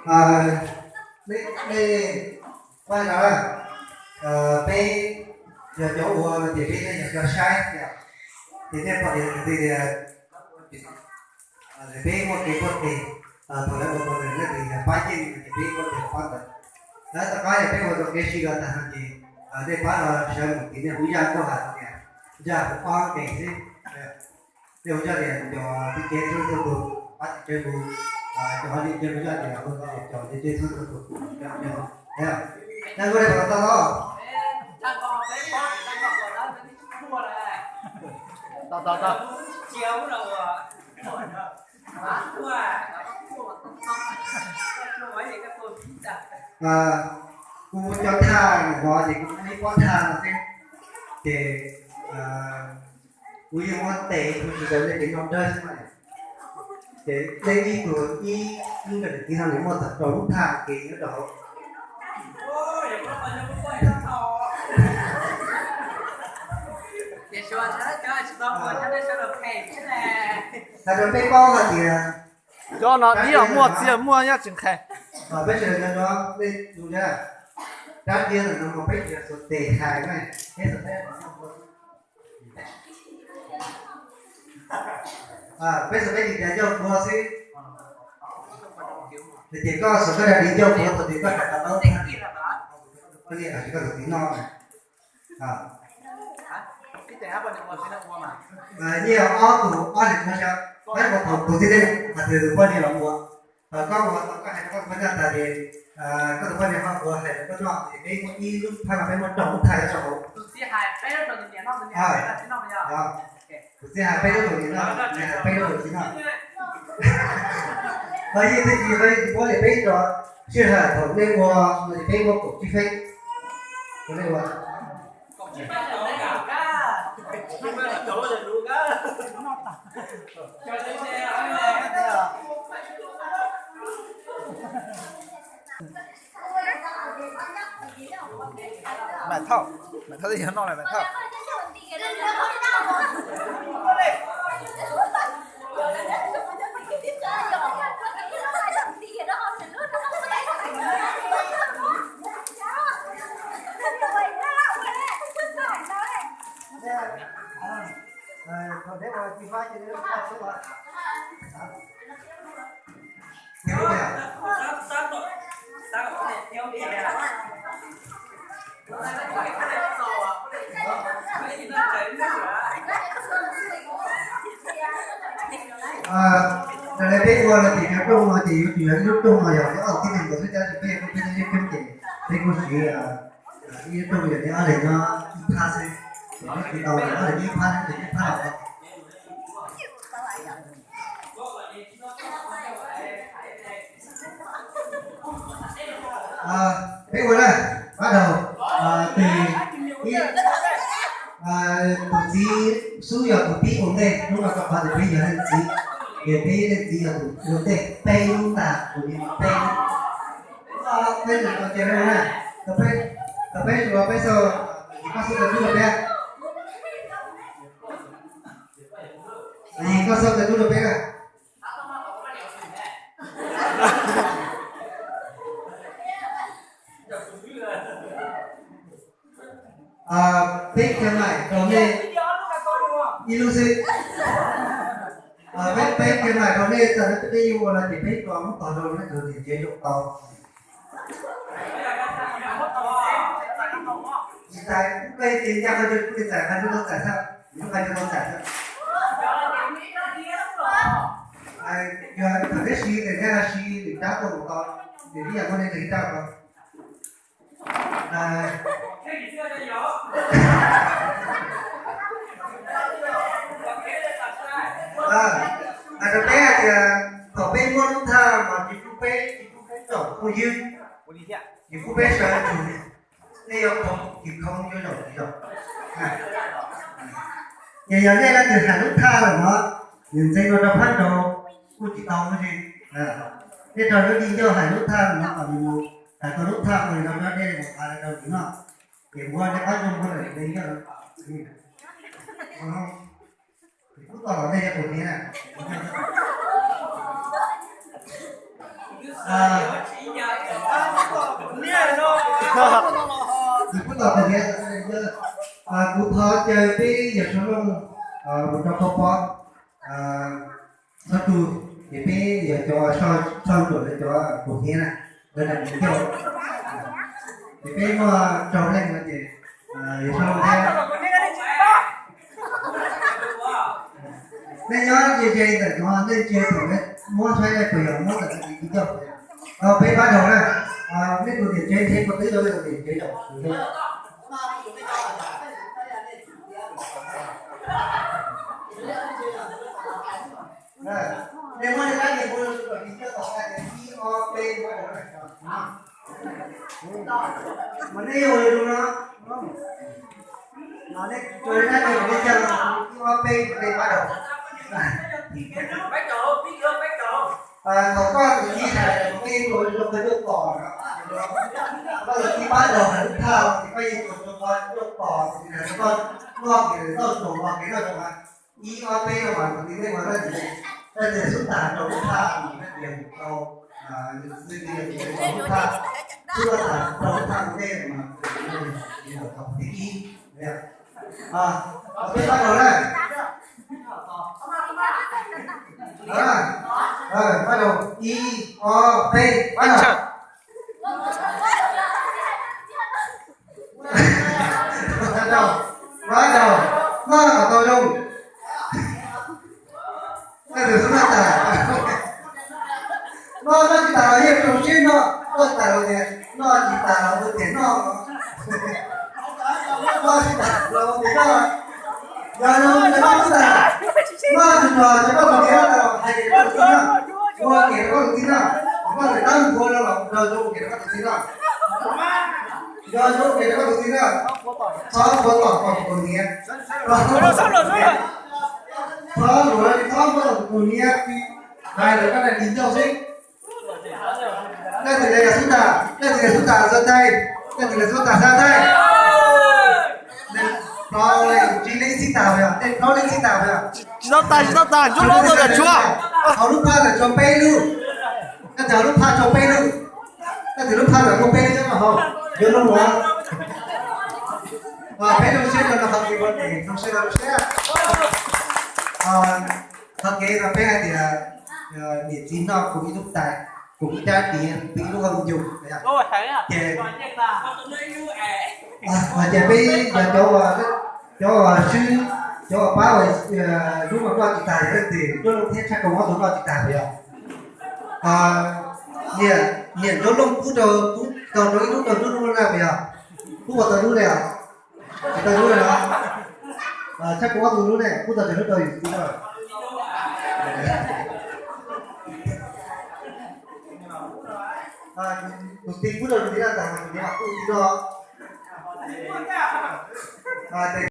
Nej, nej, pab no, peb yog cov ua no ces peb yog cov saib, ces nej pom tias tias peb muaj kev poj tes, thaum lawv ua tau nws leej twg yog pab yeej no ces peb muaj kev pab ntawd. Lawv tom qab yog peb ua tau kev sib los tag no ces nej pab no sawv mus ces nej hu zaj tuaj hais tias zaj kuv pab kev xwb. Tej ua zaj tias cov tib kev txhua txhua tus pab tsis tsawg tus, cov hauj lwm cia ua zaj tias ua zaj tias cov tib kev txhua txhua tus. Tag koj li pom tau los? Kuv cov thaj no ces kuv ib pob thaj no xwb, ces kuv yeej muab tes kuv tsis tau nej kev noj dawb xwb na. Ces nej ib tug ib ntawm tiv no nws muaj txog rau lub thaj kev nyob rau hauv. Hais rau peb paub hais tias cov no dib los muaj, txiv los muaj, nyob tsis nqhis. Peb sawv daws nyob nej tus dab, dab diab ntawm no mas peb tsis yog xuas tes hais na, peb xuas peb, peb xuas peb tus tes ncauj puav xwb. Ces koj xuas koj daim tis ncauj puav thaum twg koj rov qab tau, koj tus poj niam los sis koj tus txiv noj. Nyiaj ob tug ob leeg no xyov, peb ua thaum tus txiv neej hais tias tus poj niam los ua, koj ua tau koj hais rau koj tus poj niam tas ces koj tus poj niam ho ua hais rau koj noj, ces peb muaj ib lub thaj no peb muaj rau lub thaj nyob rau hauv. Tus txiv hais peb lub rau tus niam noj, tus niam hais peb lub rau tus txiv noj. Qhov yeej tib si qhov yeej tsis paub li peb rau sij hawm thaum nej ua no ces peb muaj kaum tsib feeb rau nej ua. Maiv Thauj, Maiv Thauj twb yog noj lawm Maiv Thauj. Raws li peb ua no ces cov rooj no ces yuav tsum yog ib lub rooj no yog peb ob tib neeg nkaus xwb, tab sis peb yog peb coob coob ces peb kuj siv ib lub rooj yog peb ob leeg nyob ib phab xwb, ces peb tsis tau ob leeg nyob ib phab, ib phab los. Peb ua na, bắt đầu từ ib, tus txiv xub yog tus pib ua ntej, hnub no rau qhov tias peb yog leej txiv, ces peb leej txiv yog tus ua ntej, peb lub tas tus niam peb lub. Peb lub tas ces peb ua na, tau peb, tau peb ua peb xaus, koj xub tas tub rau peb. Koj xub tas tub rau peb na. Peb khia maim rau nej ib lub xwb. Peb, peb khia maim rau nej, txawm nej twb ua no ces peb tua muab tog rau nej tus niam tsev zoo tau. Tsis txais, kuv qhia tias ncaj qhov twg kuj tsis txais, qhov twg tau txais xwb, kuv qhia tsis tau txais xwb. Yog thaum neb siv ces neb siv nws rab tuaj mus tau, nws ib yam muaj nej nqis rab tau. Hais rau peb hais tias thaum peb muab lub thaj mas tsis pub peb, tsis pub peb zaum phooj ywg, tsis pub peb sawv tus, nej yuav khoom tsis khoom yuav zaum tsis zaum. Ces yog nej leej twg hais lub thaj lawm no, nws ntxeev no rau phab nraud kuj tsis tau huv si. Nej rau lub di ncauj hais lub thaj no kom nws mus hais tau lub thaj no rau nej mus qhav rau nws noj, ces ua nej qab zoo npog lawm ntxeev ncauj. Kuv tau los nej yog tus niam na. Kuv thov caw peb yawg Suav Looj mus rau qhov pob txhob tsu, ces peb yog cov soj ntsuam rau cov kaus hniav na, lawv nram mus coj. Ces peb muaj rau leej no ces yawg Suav Looj thiab. Nej nyob ze ze ntawm no, nej ntsia thaum muab saib puas yog muab ntawm no ces kuv coj. Peb pab daug na, nej tus niam tsev nrhiav puas twb rau nej tus niam tsev zaum. Nej muab nej rab niag pua kom tis coj tom qab tias ib ob peb pab daug na. Mas nej yuav ua li no, nej tso rab niag kom nej coj ib ob peb kom nej pab daug. Thaum koj tus txiv hais tias nej ua zoo qhov ncauj tos no, koj tus txiv pab daug hais lub thaj los ces koj yeej ua zoo qhov ncauj tos, ces hais tias koj noj kev noj tsuas noj kev noj tsuas mas ib ob peb no mas tus txiv nej mas leej twg xub tas rau lub thaj mas leej twg yog tus tau, leej twg yog tus tau lub thaj, xub tas rau lub thaj tus nej mas yog tau thib ib. Peb pab daug na. Pab daug, ib ob peb pab daug. Pab daug, noj kom tau zoo. Leej twg xub noj tas? Noj, noj tsis tas los yeej rau siab noj, noj tas los tias noj tsis tas los ua tias noj. Noj tsis tas los ua tias noj. Yog zoo ces noj xub tas, noj tsis tas ces koj tus txiv noj, hais tias koj tus txiv noj, ua tias koj tus txiv noj, koj tus tab npua no los yog zoo ces koj tus txiv noj. Yog zoo ces koj tus txiv noj, txhob ua tom kom tus niam, txhob luav li txhob ua tom tus niam, hais lawm koj niam ncauj xwb. Leej twg xub tas, leej twg xub tas xa taij, leej twg xub tas xa taij. Plaub leej, tsib leej xub tas yog, tej plaub leej xub tas yog. Tsis tau tas, tsis tau tas, ntsuab lub tau tas tshuav. Hauv lub phaj tas tshuav peb lub. Leej twg hauv lub phaj tshuav peb lub. Leej twg lub phaj tas muaj peb lub nyob rau hauv, yuav lub ua. Peb zoo siab rau no, qhov kev ua neeg zoo siab rau siab. Qhov kev no peb hais tias niam txiv noj kuv ib lub tais, kuv ib rab diav, kuv ib lub hauv ncoo, ces ces peb yog cov uas, cov uas swb, cov uas pab uas hnub no noj tsis tas yog leej twg? Ncuab Looj thiab Tshaj Kaus ob tug noj tsis tas puas yog? Niam, niam Ncuab Looj pub rau, pub tau rau ib lub rau Ncuab Looj na puas yog? Pub puas tau lub ne? Tsis tau lub ne los? Tshaj Kaus ob tug lub ne, pub tau tsawg lub rau yus txiv no? Tus tij pub rau tus txiv no tas mas tus txiv mam pub tus tij no. Tes